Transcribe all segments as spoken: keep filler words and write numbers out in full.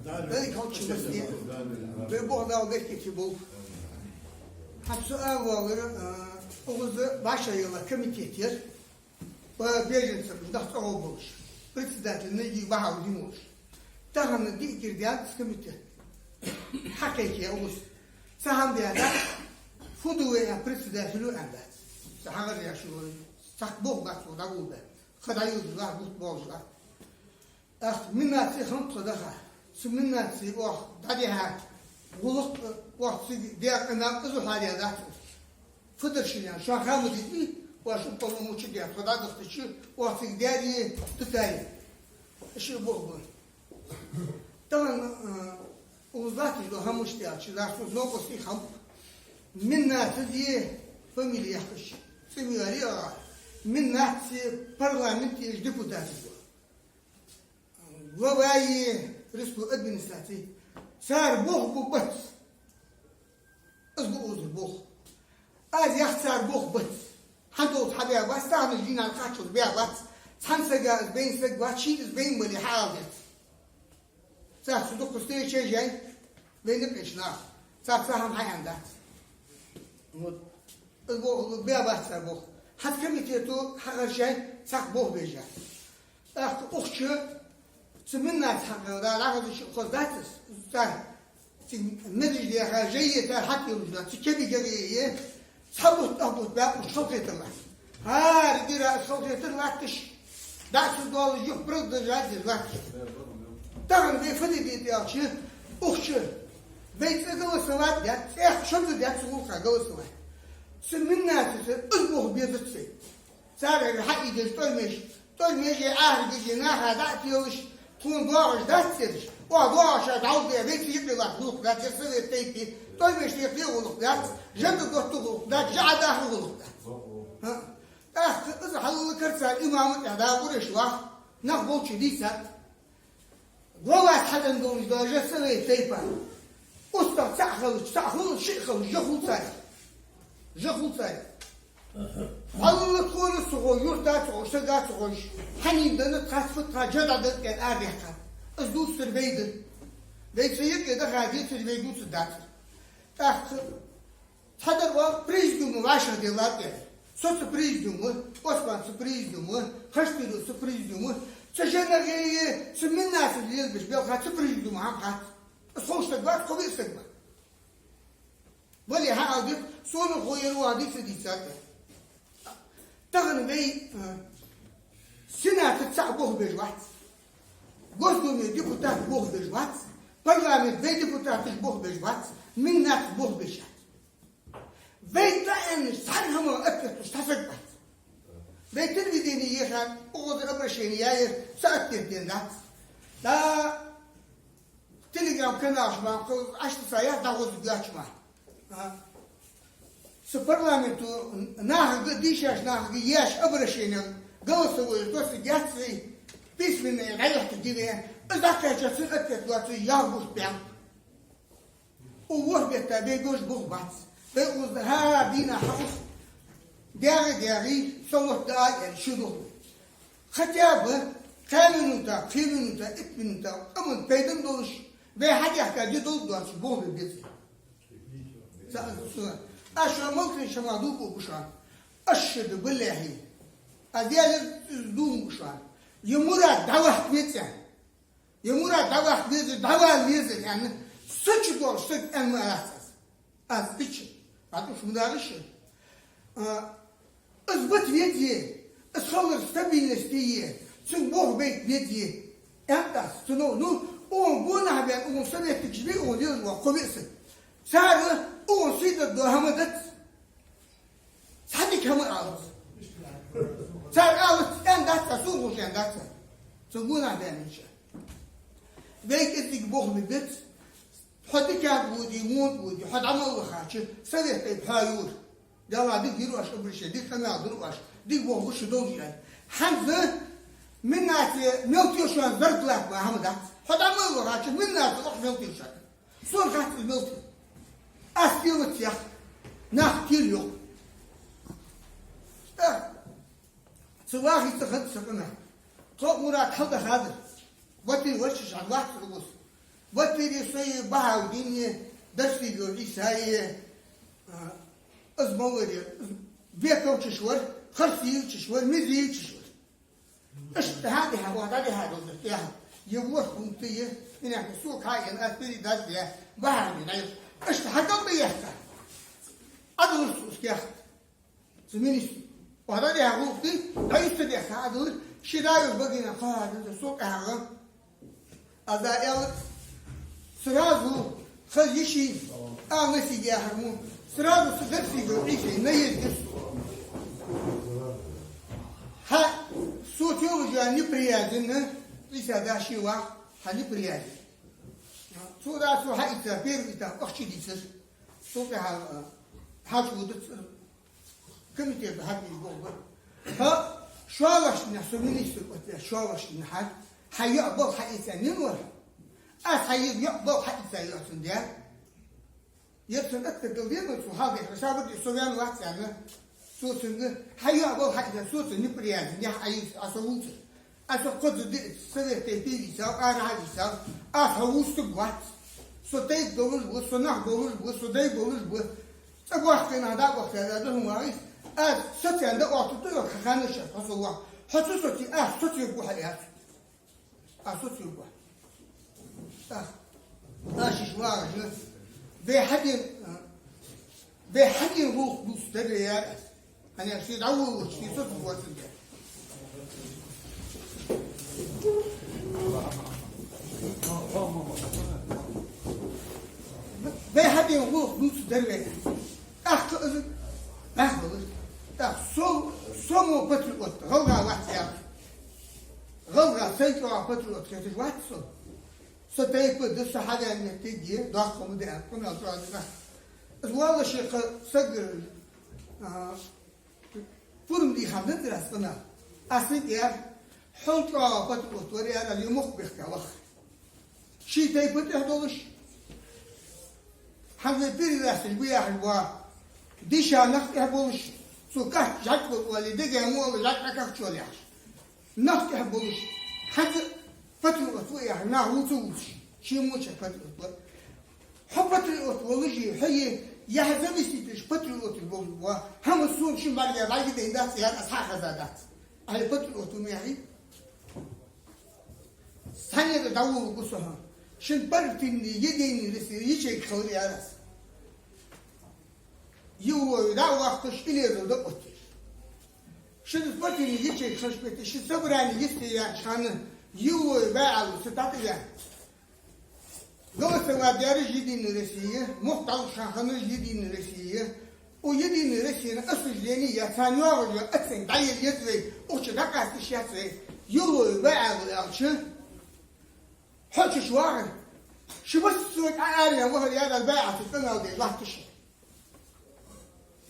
Дали калчи масне. Бе бохна бехкити бул. Хьан суал валар, а, угуза баша яла комитет яр. Ба беженцам дахцӀа болаш. Председатель найги бахьал димулаш. Тахан дикир дянц комитет. Хьакъеке улус. Сахан бяда. Фудуэ председателю андац. Сахагар яшу. Сах бог бацу дагулда. Хада юзла гут болжла. Ах, миннаци хам тхо даха. Цу миннаци ох дадиха. Гулух ох ци дер анал изу хьаря дац. Фударшилян, шо хаму дитни, ваш уполномочи дер, тхо дадахтачи, ох ци дери, тутари. Ши бог бу. Тахан, э, узлатиш до хамуш дер, чи дасу нокости хам. Миннаци фамилия хаш. Цимиари а. Миннаци парламент еш депутат бу. Главаи респу-, администрации. Цар бох бу бац. Аз бу узур бох. Аз ях цар бох бац. Хьадолт хьабя бац, тахна жинан качул бя бац. Цхьан сага аз бейн саг бац, шин аз бейн мали хьал дец. Цар цу дукха встреча жай, бейн пешнах. Цар цахам хьаян дац. Вот. Аз бо-, бя бац цар бох. Хьат комитету хьагар жай, цах бох бежа. ТӀаккха ухча цу миннаци хьакъал да, дӀахазача хоза дац из, цар цу меллиждеха жайе тар хьатӀаюлуш дац, цу кеби-кеби е, цхьа бутт, ах бутт баьккхача халхетар латт. ХӀара дира из халхетар латташ, дӀа цу дола юх продолжать деш латташ. Тахан вай фу де деза аьлча, ухча, вай цӀа голосовать даьд, цӀех шозза даьд цу гӀулакха голосовать. Цу миннаци цу из бох безац вай. Цар хьаийдеш тӀормеш, тӀормеш е ахьаргаш е наха дӀа а телаш, тхона доагӀаш дац цераш. Оа доагӀаш а дӀалде, веци йикъи лакха гӀулакх дац, цер совет тайпи, тӀормеш текхе гӀулакх дац, жака готта гӀулакх дац, жа а даха гӀулакх дац. ХӀа. ТӀаккха из хьалла карцар имама тӀа да Къуреш вах, нах болча дийцад. Главас хьадан долаш даже совет тайпа. УстагӀа цаӀ халуч, цаӀ халуч, шиъ халуч, жа хул цари. Жа хул цари. Хьалла тхона сухо, юрта цухо, сага цухо, хьанин дана тхас фу тха жа дӀадат кӀел ар дехкат. Аз дувцар вай да. Вай ца йикъе даха децар вай дувцар дацар. ТӀаккха Цхьадар ва президиума вӀашагӀделлар тӀера. Со цу президиума, Осман цу президиума, Хаштиру цу президиума, цу жанагӀе, цу миннаци лелабеш белха цу президиума хьам хац. Аз ховш саг вац, кхо виъ саг ва. Вале хьаал дит, сона хойер ва дийца дийцар тӀера. Тахан вай, а, Сената цаӀ бох беш вац. Госдуме депутат бох беш вац. Парламент вай депутаташ бох беш вац. Миннац бох беш яц. Вай тӀаэннаш цхьан хӀама ответ луш цхьа саг бац. Вай телевидени ехар, укхаза обращени яьяр, са ответ ден дац. Да, телеграм-каналаш ма, кхо-, ашта са яц, дагӀоза гачма. А. Са парламенту нахага, дийшаш нахага еш обращени, голосовое, то са яц вай, письменное, дӀаяхьта диве, аз дӀакхаьча цун ответ лоацу, ял буш бен. Укх ворхӀ бетта бегаш бух бац. Бегуз да хӀара дийна хьакъус. ДягӀи-дягӀи, со вот да а кӀел шу ду. Хотя бы кхо минута, пхи минута, итт минута, къаман пайдан долаш, вай хьадехка ди долаш доацаш бох бе беза. Ца-, ца-, а шо малтин шама дуку бушан. Ашшада баллахӀи. А дяли дум бушан. Е мурад дӀавахт вецӀа. Е мурад дӀавахт веза, дӀавала веза, аьнна, са чу долаш саг аьнна ма арац аз. Аз бича. А туш мудараш. А, аз бат веде, аз халар стабильность е, цун бох бейт веде. Аьнна аз, цу но, ну, он гонахьа бен, он советник жми, он леза ва кхо виъ саг. Цара он сийдад до хӀама дац. Цхьа дика хӀама алац. Цар алац, аьнна дац, цар сухуш аьнна дац. Цу гонахьа бен мича. Вай кӀезига бох ма бец. Хьо диканг вуди, вонг вуди, хьо дӀа мел вахача, совет тӀа хьо юр. Дала дика йир оаш, обращение, дика къамаьл дир оаш, дика бох гуш долаш яй. ХӀанз миннаци мел тешан зарплат ма хӀама дац. Хьо дӀа мел вахача, миннаци ох мел тешан. Сона хац из мел тешан. Аз тела цех, нах тел йох. Ца вахи ца хат сакъана. Тхо мурад хьалда хадр. Ватир вачиш хьад вахт рубус. Ватари сой Бахьаудине, дарс дийцар Ӏийсае, а, из ма вари, бекалчаш вар, харц йийлачаш вар, миз йийлачаш вар. Иштта хьадихьа, вахьа дӀадихьа долаш тӀехьа. Е ворхӀ пункт е, инах сога хьаена, аз передать де, Бахьаудин Ӏайха. Иштта хьадалла яхка. Ӏадалар цу ускех. Цу министр. Вахьа дӀадихьа гӀулакх дий, дӀаюстадехка Ӏадалар, ши дӀаюр багина кхаьхьа, со тӀехьагӀа. Аз аьлар, сразу хаза йиший, а, насига яхар му, сразу са дарсига Ӏийсай, наезд дир со. Хьа, со тёлажа неприязнь, Ӏийса даши вах, хьа неприязнь. Цо да цо хьаийца, первый этап, ахча дийцар. Со тӀехьа, а, хьачу вудац, комитета хьабийр боху бара. Хьо шоллагӀча дийнахьа, со министр ответ, шоллагӀча дийнахьа, хьа йоӀ бала хьаийца нин вара. Аз хьа йоӀ бала хьаийца йоӀ цун дер. Ер цун атта дал дена цо хьалдехьа, сабар де, со вен вац аьнна. Со цунга, хьа йоӀ бала хьаийца, со цун неприязнь, яхь Ӏайса, Ӏа со вувцар. Аз хьо кхозза диъ совет тайпе вийцав, арахьа вийцав, аз хьо вувцарг вац. Со тайпа долаш ва, со нах болаш ва, со дай болаш ва. ЦӀа бохкина дӀа а бохкина, дӀа а хӀума вагӀийс, аз соцаьнна дӀаоттаргда хьо ханна шера, хьо со вах. Хьо ца соце, аз соцаргва хьо, аьлар. Аз соцаргва. Ах, аз шиш вагӀаш, вай хьадена, вай хьадена гӀулакх дувцаргда вай, аьлар аз. Хьанех ший дӀаволалуш, ший соцаргвоацаргда. Вай хьадена гӀулакх дувцаргда вай. ТӀаккха из, нах балар. ТӀаккха со, со мо патриот, гӀалгӀа вац аьлар. ГӀалгӀа сай чӀоагӀа патриот хеташ вац со. Со тайпа да, со хьаваьнна моттиг я, доккха ма да аьнна, къамаьл чӀоагӀа да. Из валлаши кхы саггара, а, пурам дийхьа ма дацар аз къамаьл. Аз саг яр, хьол чӀоагӀа патриот вар яр, али мохк бехка вах. Ший тайпа тӀехь долаш, хьанна передачаш бу яхаш ва, дийша нах тӀехь болаш, цу кач жакъ бу оали, дега мо оала жакъ Ӏакахча оал яхаш. Нах тӀехь болаш, хьанна патриот ва яхаш, нах вувца вувцаш, ший моча патриот ва. Хьо патриот волаш, хьо е яхь заместителаш патриот болаш ва, хӀама сона шин бӀарга бӀарга дайна дац, яр аз хьахаза дац. Ай патриот ва ма яхий? Санера дӀаволалургва со хьона. Шун партийный Единая Россия ячейка хилар яр аз. Йовлой дӀа а ваккхаш, Илезов дӀаоттар. Шун партийный ячейка хилча бетта, шун собрани йисте яьча хана Йовлой баьӀал са тӀатӀаваьнна. Голосовать даьраш Единая Россия, мохк дӀалуш хиннараш Единая Россия, у Единая Россияна осуждение я, царна йоагӀаш йола оценка дӀаяла еза вай, укх чу дӀакъаста йиш яц вай, Йовлой баьӀал аьлча, хьо чу вагӀар. Ши массаза Ӏа араяьнна вахар яр аз, баьӀал ца къамаьл де латташ.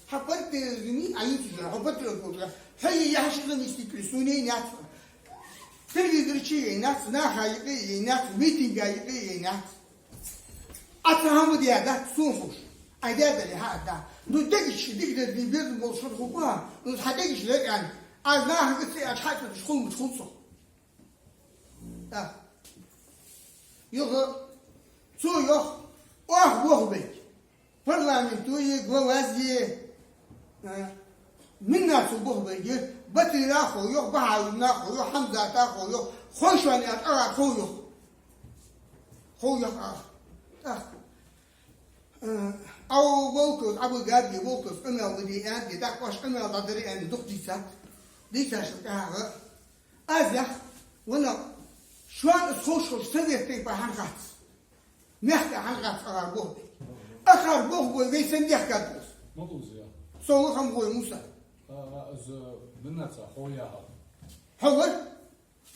Хьа партизани Ӏаюцужа, хьо патриот волча, хьо е яхь ши заместитель сона яйнац. Телевизора чу яйнац, наха юкъе яйнац, митинга юкъе яйнац. Ӏа цхьа хӀама даьдац, сона ховш. Ӏа даьдале хьа а да. Ну, дегаш, дегаш дерзаде безам болаш хургва, ну, хьа дегаш лер аьнна. Аз нахага ца аьлча, хьа а ца деш хул мича хул со. ТӀаккха. Юха цо йоах, оаха бохабайта. Парламенто е, главас е, а, миннацо бохабайта, Батыра хов йоах, Бахьаудина хов йоах, Хьамзата хов йоах, хой шоана яр чӀоагӀа хов йоах. Хов йоах, а. ТӀаккха. Э, ау, Волков, Абу Габи, Волков, къамаьл ладе аьнна, тӀаккха оаш къамаьл дӀадар аьнна, дукха дийцад. Дийцачул тӀехьагӀа аз яхар, вана, шоана из ховш хилча, совет тайпа хьан хац? Мехка хьан хац, акхар бохабе? Акхар бохабой вай сенна дехкад из? Ма луз я. Со ва Хамгой Муса. А, а, из, э, миннацо хов яхар. Хьо вар?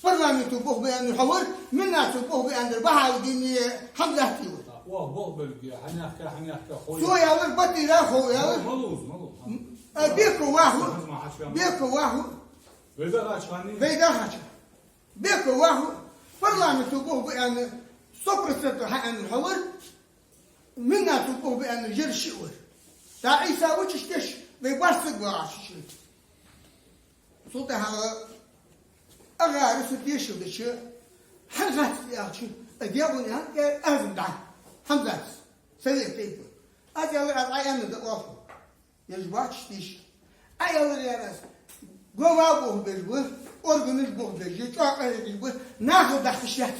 Парламенто бохабе аьннар хьо вар, миннацо бохабе аьннар Бахьаудини Хьамзати вар. А, оаха бохабелга, хьанехка, хьанехка хов. Цо аьлар, Батыра хов аьлар. Ма луз, ма луз. А, Беков ваху. Ма хьача вен. Беков ваху. Вай дагача хани? Вай дагача. Беков ваху. Парламенто бохабе аьннар, сто процентов хьааьннар хьо вар, миннацо бохабе аьннар жер шиъ вар. ТӀаккха Ӏийса вачаш теш, вай барсаг вагӀаш ши. Цул тӀехьагӀа акхар са тешал дича, хьан хац аьлча, Ткъа дегӀун ян, э, аз-м дӀа. Хьамзатас. Совет тейпов. Аз аьлар, аз Ӏа аьннар да оаха. Ераш бац уж дийша. Ӏа аьлар, аьлар аз. Глава бохабеш ба, органаш бохабеш ба, чӀоагӀа къахьегаш ба, нахал дахкаш яц.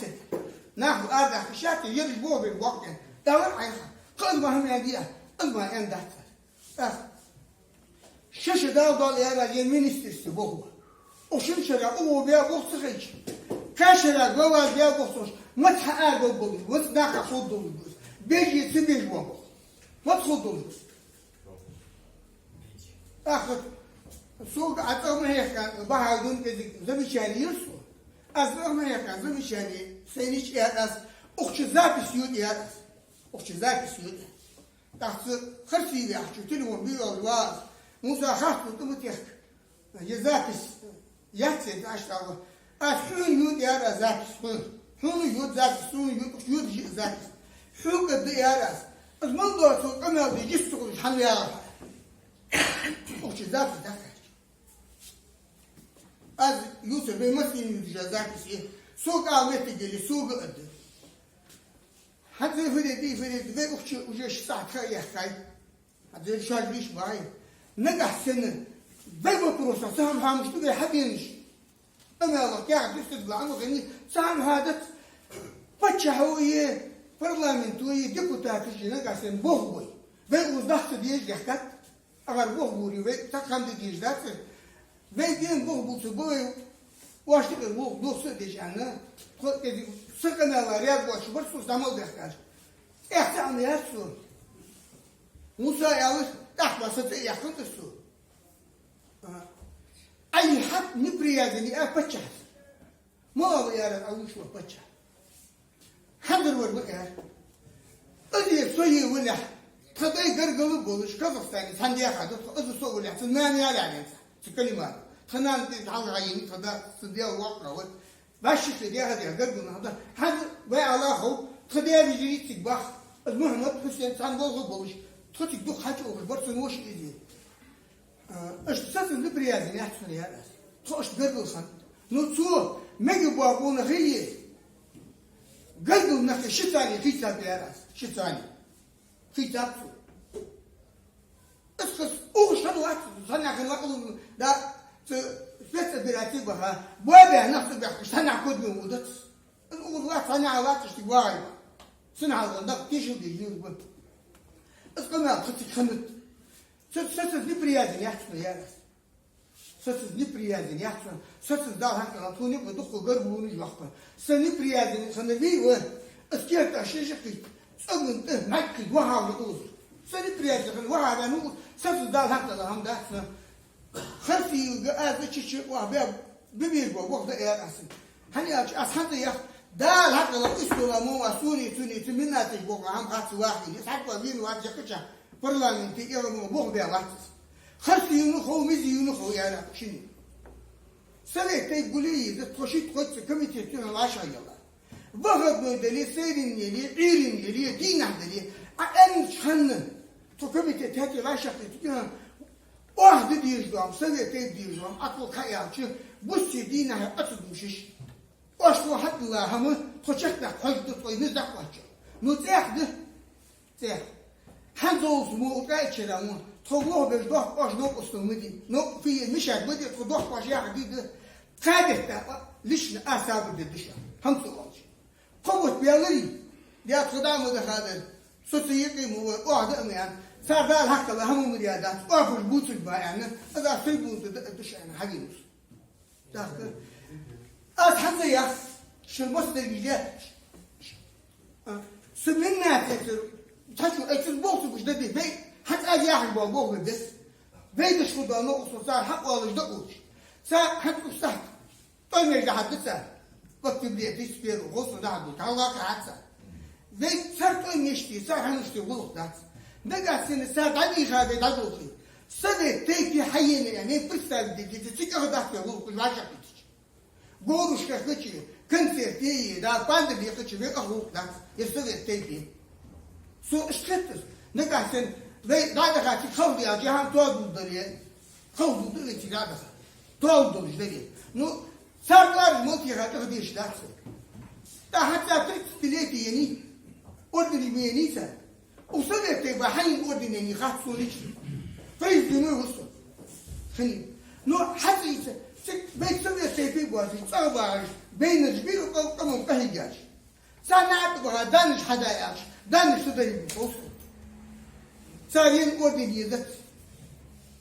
Нахал арадаха хьийшад, ераш бохабеш боккха. Далар Ӏайха. Кхы аз ма хӀама аьннадий, аз ма аьннадац. ТӀаккха ши шу дала дола, аьлар аз, е министерстве бохабу. Укх шин шера укхо баь болх ца хилча, кхаь шера глава баь болх ца хилча, маца хьаарабовла болаш ба, маца наха хургдолаш ба из. Беш е ца беш бола болх. Маца хургдолаш ба из. ТӀаккха сога Ӏа цӀагӀа ма хьехкан, бахьан дун кӀезига замечани йир сона. Аз цӀагӀа ма хьехкан замечани, сайна чу, аьлар аз, укх чу запись йода, аьлар аз. Укх чу запись йода. ТӀаккха цу Харсиевгахьа чу телефон бе йолаш ва аз. Муса, харц ду, тӀа ма техка. Е запись яц, е дӀаштӀа ва. Аз хьона йода, аьлар аз, запись хьона. Хьона йода запись, сона йода, укх чу йода жи запись. Хьога да, аьлар аз. Аз мел доацар къамаьл де йиш ца хулаш хьаваьгӀар хьо. Укх чу запись дӀакхаьча. Аз ювцар, вай массанена ювцаш я запись, сога ала моттиг яле, сога а да. ХӀанз фу де дий, фу де дий, вай укх чу уже ши сахьат ха а яьккхай. ХӀанз шоаш дийша бахьа. Нагахьа санна вай вопросах цхьа хӀама хьамаш ду вай хьаденаш. Амма Аллах, каьхат дустаргба, амма гӀани цхьа хӀама хьадац. Паччахьо е, парламенто е, депутаташа нагахьа санна болх бой. Вай укхаза даха ца дезаш дехкад. Агар болх бора вай, цхьаккха хӀама де дезаш дац. Вай ден болх бувцаргба вай, оаш дикъе болх дохса а деш аьнна, тхо кӀезига са къамаьла раьза боацаш бар со, со дӀа мел дехкаш. ТӀехьа цхьа хӀама яц сона. Муса аьлар, тӀаккха са цӀи яьккхар со. А, Ӏайха неприязни а паччахьа. Ма ала, аьлар аз, Ӏа вувцаш вола паччахь. Хьандар вар ма аьлар. Аз е со е валехь, тха дай гаргара болаш, Казахстане цхьан дехьа да тхо, аз со валехь, цун нана ялалца, цу Калимата. Тха нана тӀа хьалха йина, тха да, цун даь воккха ва. Ваьшший дехьа-дехьа гаргара нах да. Хьанз вай Ӏалахов, тха даь-вежарий цига бах. Аз Мухьаммад, Хьусен цхьана болх болаш, тхо цига дукха хьачуухаш бар, цун воша из. А, иштта сацар неприязни яц сона, аьлар аз. Тхо иштта гаргара хиннад. Ну, цо мегаргбола къонахий, гаргара нахи шийца хийцаб, аьлар аз. Шийца хийцаб цо. Аз хас угӀуш хӀама вац, цхьаннахьа лакъалу да, цу спецопераци баха, боабаь нах цӀабаьхкача, цхьаннахьа кодаме водац. Аз угӀуш вац, цхьаннахьа вац, иштта вагӀа. Сона хьалха дакъа тешал де йир ба. Аз къамаьл тха цига хиннад. Сацар, сацар неприязни яц сона, аьлар аз. Сацар неприязни яц сона. Сацар, Дала хьакъ дале, тхона юкъе дукха гаргало а йоаккх. Са неприязни хиннар вий ва, аз керта шеша кхийтта, цӀагӀа тӀа мӀаьг кхийтта вахав укхазара. Са неприязни хиннар вахав, ну, сацар, Дала хьакъ дале, хӀама дац сона. Харсиевга аз чу-чу ваха бе-, бе безаш бола болх да, аьлар аз. ХӀана аьлча аз хӀанз а ях, Дала хьакъ дале, из дола мо ва, сона, цунна, цу минаташ боху хӀама хац вахийна. Из хьакъ ва вийна вац, жакача парламенте ила мо болх бе вац из. Харсиевна хов, Мизиевна хов, аьлар аз шийна. Совет тейп гулъе еза, тхо шийтта-кхойтта комитет тӀа вӀашагӀъелла. Выходной дале, средний дале, Ӏуйранна дале, дийнахьа дале, Ӏа аьннача хана тхо комитет хьаьта вӀашагӀкхийтта, оаха де дезаш дола хӀама, совет тейп де дезаш дола хӀама, Ӏа тхога хьаяьлча, буссе дийнахьа Ӏа ца дувшаш. Оаш тхога хьадилла хӀама тхо чакхдаккха хьожаргда, тхоай низ дӀакхоачча. Ну, цӀаьхха да. ЦӀаьхха. ХӀанз олсу мо укх чу ма, тхо вохабеш дохк оаш новкъостал ма де, новкъа фийе мешать ма де, тхо дохк оаш яхьа де да. Кхабетта лично аз сабар дергда шоана, хӀама ца оалаш. Кхо бутт баьларий, де тхо дӀа ма дахадар, со ца екъа ма вар, оаха даа ма аьнна, цар Дала хьакъ дале хӀама ма де дац, оаха уж бувцаргба аьнна, аз а трибуна тӀа даа да шоана хьавена. ТӀаккха аз хӀанз а ях, шун массанега из я. А, са миннатецар, цхьачо, ай, цун болх ца гуш да де, вай, хӀанз аз яхаш бола болх бе беза. Вай деш хургдола новкъостал цар хьаоалаш да оалаш. Цар хӀанз укх сахьате тӀом еш дахьаргда цар. В октябре тридцать первого гӀулакх дахьаргда, хьалха кхаьча цар. Вай цар тӀом еш де, цар хӀанз де гӀулакх дац. Нагахьа санна цар дӀадийха вай дӀадолхе, совет тейпе хьаена аьнна, вай представить де деза, цига дац вай гӀулакх, уж вӀашагӀкхийтача. Говраш хьекхача, концерт е, да, панда бекхача вай къахьегӀа гӀулакх дац, ер совет тейп я. Сона иштта хет из. Нагахьа санна вай дӀадаха цига халхадаьлча, хӀама тоадергдале, халхадергда вай цига дӀадаха. Тоадергдолаш дале. Ну, цар тӀоараш мел техад, тӀехдеш дац. ТӀаккха хӀанз цар тридцатилетие еннай, орденаш ма еннай цар. Укх советий ба хьаенна орден еннай хац сона чу. Признанный ва со. Хьаенна. Но хьацӀийца, цига вай советий ба, цӀагӀа багӀаш, байнараш бий укх къаман къахьийгача. Цар наӀарга баха, даннаш хьадаь аьлча, даннаш ца дайбу хов со. Цар енна орден езац.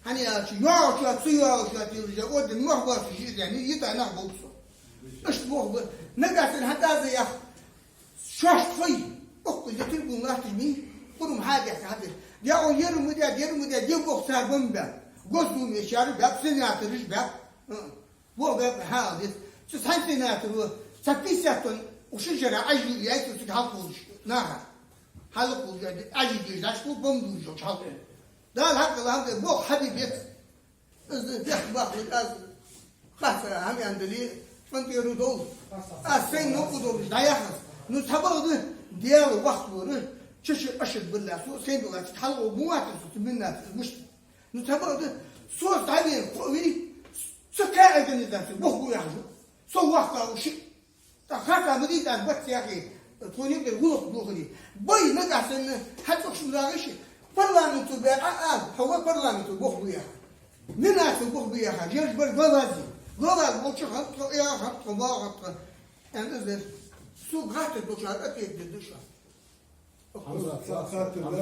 ХӀана аьлча, йоагӀачоа, ца йоагӀачоа телаш я орден, мохь боацаш я из, яьнна, йита нах болх со. Иштта болх ба. Нагахь санна хьатӀаяза яха, шоашта хой, укхаза трибуна латташ мий, кхурум хьадехка хьадеш. Дякъо, ер ма де, ер ма де, де болх цар бан баьб. Госдумечар баьб, сенатораш баьб. Болх баьб хьаала деза. Цу цхьан сенатора, цхьа пятьдесят тонн, уж ши шера Ӏажи яйца цига хьалкхувлаш наха. Хьалкхувлаш, Ӏажи деш дашку, бомб дужаш хьалкхувлаш. Дала хьакъ лам де, болх хьаде беза. Из дехк бахлуш аз, хатта хӀама ян дали, фантӀеру дол. Аз сайна новкъа долаш дӀаяхар. Ну, цхьабакъда, Даьла вахт лора, чу-чу ашат балла, со сайна долаш, хьалгӀо бу ватар со, цу миннат, мишта. Ну, цхьабакъда, со дӀавена кхо вий, ца кхаь организаци, боху яхаш. Со вахта ву ши. ТӀаккха хатта ма дий аз бац яхе, тхона юкъера гӀулакх дохари. Бай нагахь санна, хьацӀухаш ма дагӀаш, парламенто баь а, а, хьо ва парламенто боху яха. Миннато боху яха, жеш бар главази. Главаз болча хӀама тхо, я хӀама тхо, ма хӀама тхо. Эн из су гӀатта долча ответ де душа. Хьамзат, цхьа хаттар да,